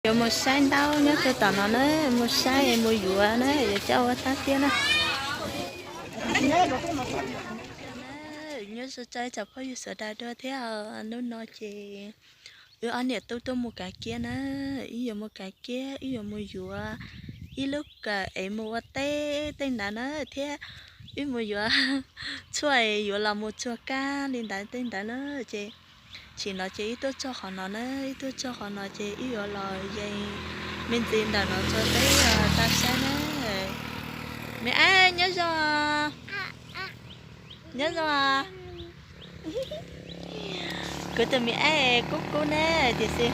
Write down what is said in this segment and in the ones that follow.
Yuav mus saib ntaub nyob rau tom no na, mus saib mus yuav na, yuav coj ua tag tiab na. Nyob zoo txog cov phooj ywg sawv daws dua thiab. Hnub no ces wb ob niam tub tuaj mus kav kiab na, wb yuav mus kav kiab, wb yuav mus yuav ib lub kawm es mus ua teb tej ntawd na, thiab wb mus yuav tshuaj es yuav los mus tsuag kab li ntawd tej ntawd na. Ces tsim no ces wb tuaj txog qhov no na, wb tuaj txog qhov no ces wb yuav los yees me ntsis ntawm no rau peb tau saib na. Me ab nyob zoo, nyob zoo. Kuv tus me ab kub kub na, tiam sis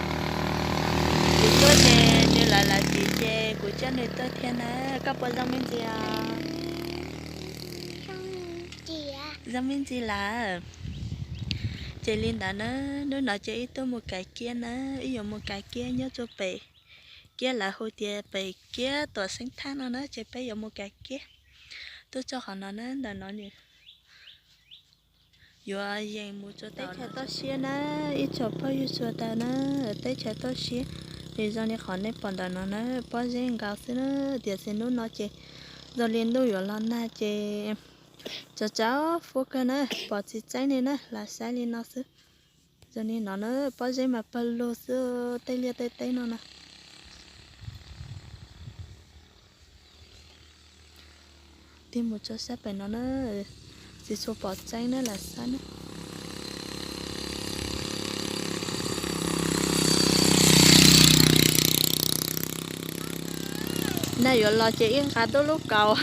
kuv tuaj ces nws lawv lawv txiv ces kuv coj nws tuaj thiab na. Koj puas zoo me ntsis os? Zoo me ntsis lawm. Ces li ntawd na, hnub no ces wb tuaj mus kav kiab na, wb yuav mus kav kiab nyob rau pem kiab lawv hu tias pem kiab tuam xeeb thab no na, ces peb yuav mus kav kiab. Tuaj txog qhov no na, ntawm no yuav yees mus rau teb chaws toj siab na, ib tsoom phooj ywg sawv daws na, teb chaws toj siab. Nws zoo li qhov nej pom ntawm no na, pob zeb nkaus xwb na, tiam sis hnub no ces zoo li ntuj yuav los nag ces tsaus tsaus fuab kawg na, pom tsis tseeb li na, lam saib li no xwb. Zoo li no na, pob zeb mas pawg lug xwb, tej liaj tej teb no na. Tig mus tso sab pem no na, tsis tshua pom tseeb na, lam saib na. Nag yuav los ces ib nqa tub lub kaus,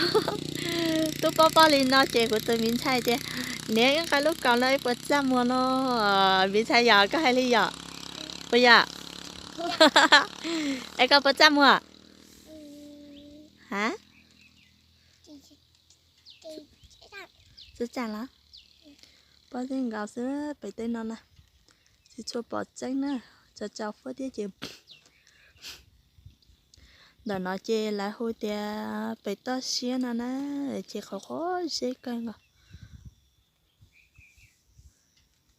tub pob pob li no ces kuv tus me ntxhais tias, niam, ib nqa lub kaus no ib puas txaj muag no. Me ntxhais yom, koj hais li yom? Puas yom? Es koj puas txaj muag? Ha? Txaj los? Pob zeb nkaus xwb pem tej no na, tsis tshua pom tseeb na, tsaus tsaus fuab thiab ces. Ntawm no ces lawv hu tias pem toj siab no na, ces qhov qhov zeb kawg nkaus.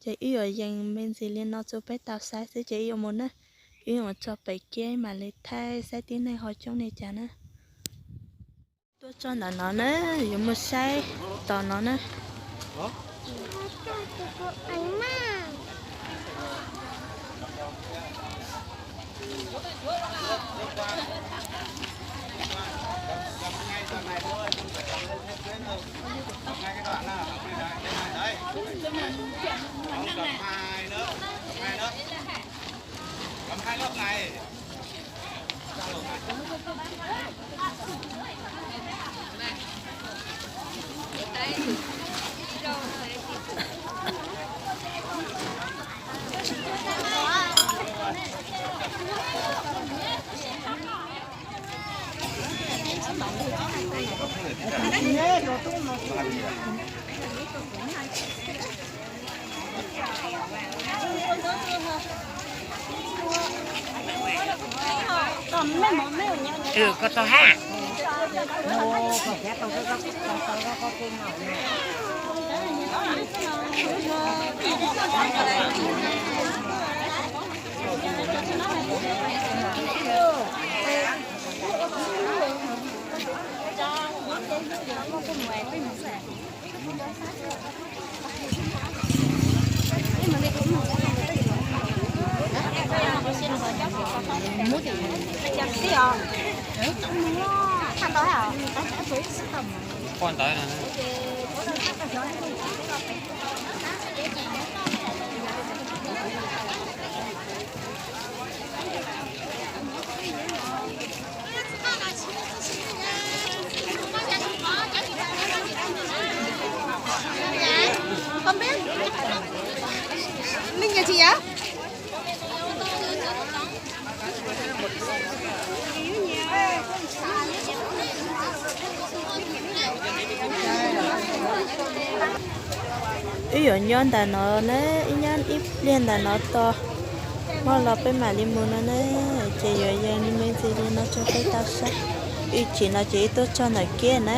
Ces wb yuav yees me ntsis li no rau peb tau saib xwb ces wb yuav mus na, wb yuav txog pem kiab mam li thaij saib tib neeg ho coob li cas na. Tuaj txog ntawm no na, yuav mus saib tom no na. Wb yuav nyob ntawm no na, wb nyob ib pliag ntawm no tos hmo los peb mam li mus no na. Ces yuav yees me ntsis li no rau peb tau saib. Wb tsim no ces wb tuaj txog ntawm kiab na.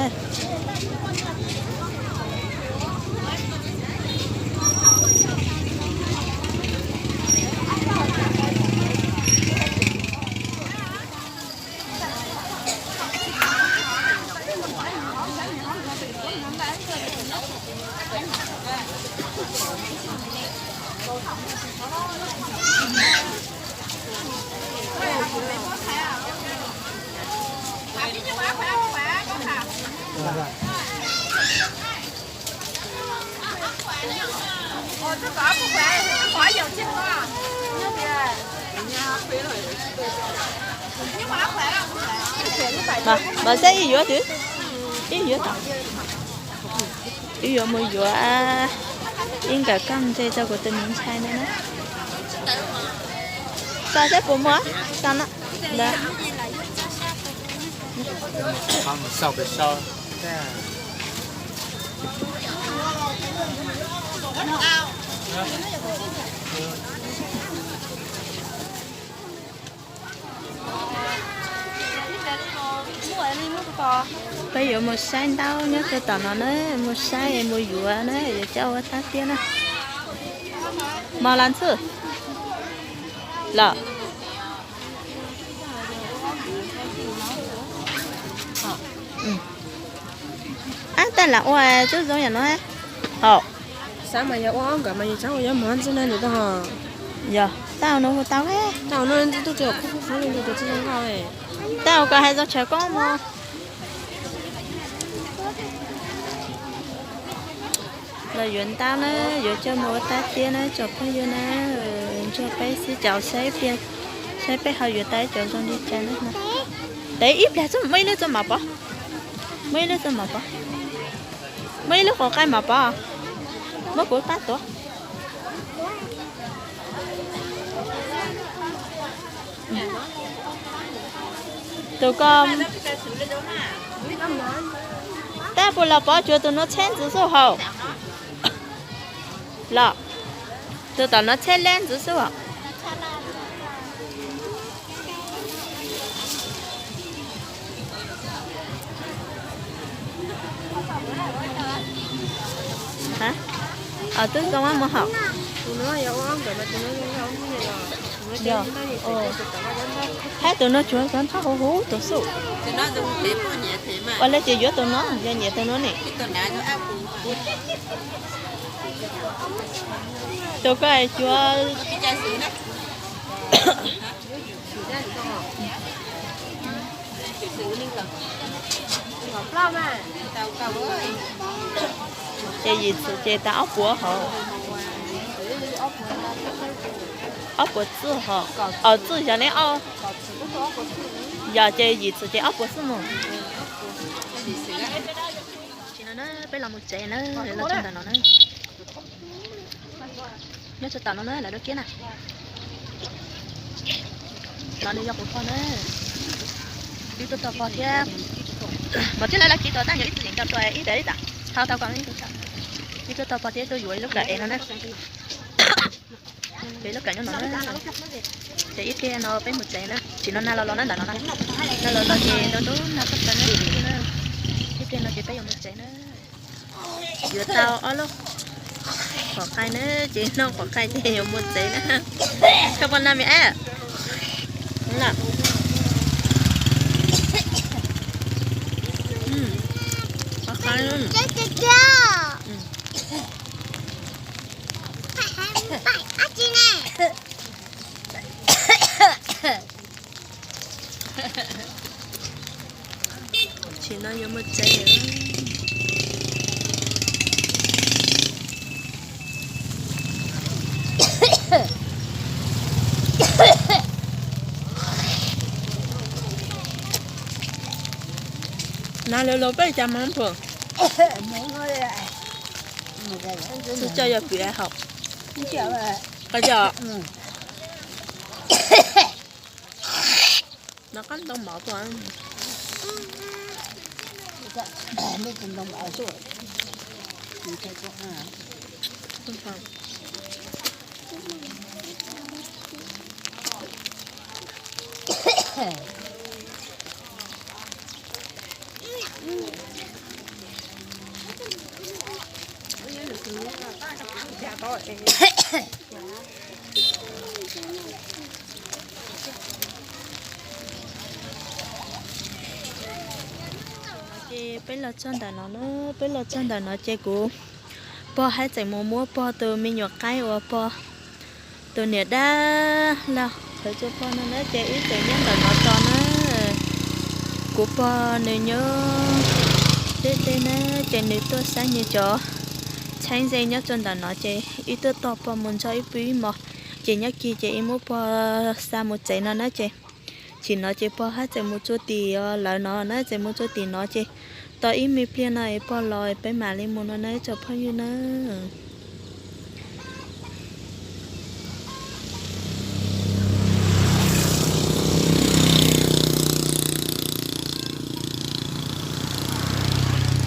Mas saib ib yuav twg, ib yuav tau, ib yuav mus yuav ib nkawm koj ntse rau kuv tus me ntxhais no na. Xav saib puas muaj, xav na. Peb yuav mus saib ntaub nyob rau tom no na, mus saib mus yuav na, yuav coj ua tag tiab na. Mos las ntxwj los. Ab, tab lam ua tub zoo yam no hauv. Xav mas yog ua ob nkawm mas yus xav ua yuav mov ntxwj na nws tau ho. Yog, tab ua no hu tau. Tab ua no ntxwj tub tsis khub khub li tus tsis zoo nkauj. Tab ua kom hais zoo tshav koob mog. Los yuav ntaub na, yuav coj mus ua tag tiab na tsoom phooj ywg na. Ntsuag peb xib caum saib pliag, saib peb ho yuav tau ib cov zoo li cas na. Tev ib pliag xwb muaj ib lub txoj mov pov, muaj ib lub txoj mov pov, muaj ib lub quav qaib mov pov, muab kuv pab tuav. Tus ko, tab puas los pov cuav tus no txheb ntxwv xwb hauv. Los, tus tom no txheb leb ntxwv xwb os. Twb zoo mus hauv. Hab tus no tsuav cov nthab huv huv tus xwb. Ua le ces yuav tus no, yog nyiam tus no ne. Tus ko cuav ces yim txwm ces tas ob puas hov. Ob puas txwj hov, txwj yog ne, yog ces yim txwm ces ob puas xwb mog. Tsis no na, peb los mus tsev na, los txog ntawm no na. Nyob txog tom no na, lawv dua kiab na. Los nws yog kuv pog na. Ib tug tog pog thiab. Mas thiab lawv lawv kiv tus tag nyuag ib tug yeem coj tuaj ib teg ib tag. Hau tau ko ib tug tog pog thiab ib tug yuav ib lub kawm ev no na. Peb lub kawm nyob no na. Ces ib pliag no peb mus tsev na. Tsis no nag los los na ntawm no na. Nag los los ces nag txog plaws na. Ib pliag no ces peb yuav mus tsev na. Yuav tau ob lub qhov qaib na, ces noj qhov qaib ces yuav mus tsev na. Koj poj na me ab. Qhov qaib. Tsis no yuav mus tsev. Nag los los peb cas mas phuam. Xub coj yog pwm haum. Qhov coj. No qab ntoo mov tuaj. Ces peb los txog ntawm no na, peb los txog ntawm no ces kuv pog hais txeem mus muab pog tus me nyuam qaib uas pog tus niam dab laug qhwv rau pog no na ces ib txwm nyob ntawm no tos na. Kuv pog nws nyob Tej teb na, ces nws tuaj saib nws cov txheeb ze nyob rau ntawm no ces ib tuaj tos pog mus ntsog ib pw ib hmos, ces nyob kis ces ib muab pog xa mus tsev no na ces. Tsim no ces pog haj tseem mus tsuas tim lawv no na, tseem mus tsuas tim no ces tos ib me pliag no es pog los peb mam li mus no na tsoom phooj ywg na.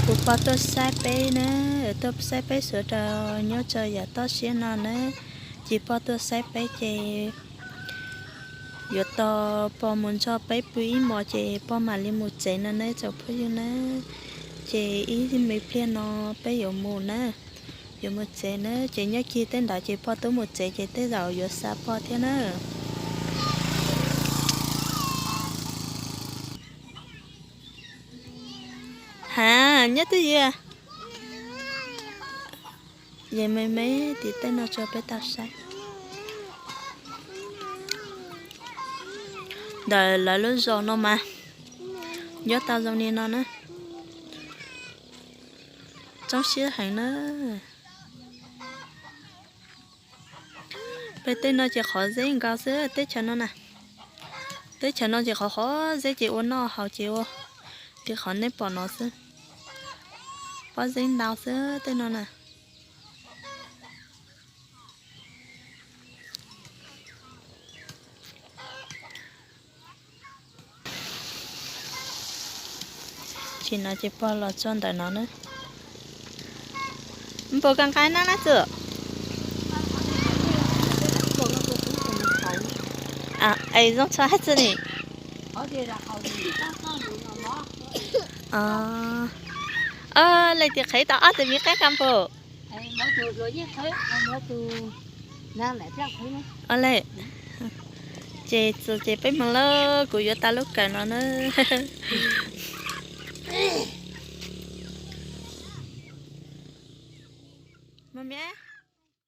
Kuv pog tuaj saib peb na, tuaj saib peb sawv daws nyob rau yav toj siab no na, ces pog tuaj saib peb ces yuav tos pog mus ntsog peb pw ib hmos ces pog mam li mus tsev no na tsoom phooj ywg na. Ces ib me pliag no peb yuav mus na, yuav mus tsev na, ces nyob kis tej ntawd ces pog twb mus tsev ces tej zaum yuav xa pog thiab na. Ha, nyob twj ywm. Yeej me me tim tej no tso peb tau saib. Ntawm lawv lub zos no mas nyob tau zoo li no na. Tsoob siab heev na. Pem tej no ces qhov zeb nkaus xwb teb chaws no na. Teb chaws no ces qhov qhov zeb ces ua noj haus ces ua li qhov nej pom no xwb. Pob zeb ntau xwb tej no na. Tsis no ces pog los txog ntawm no na. Npaum koj nqa nab lab txwm. Es zoo txho hab txwm ni. Leej twg qhev tau ob tug me qaib qab npau. Le, ces txus ces peb mus lawm, kuv yuav tas lub kawm no na.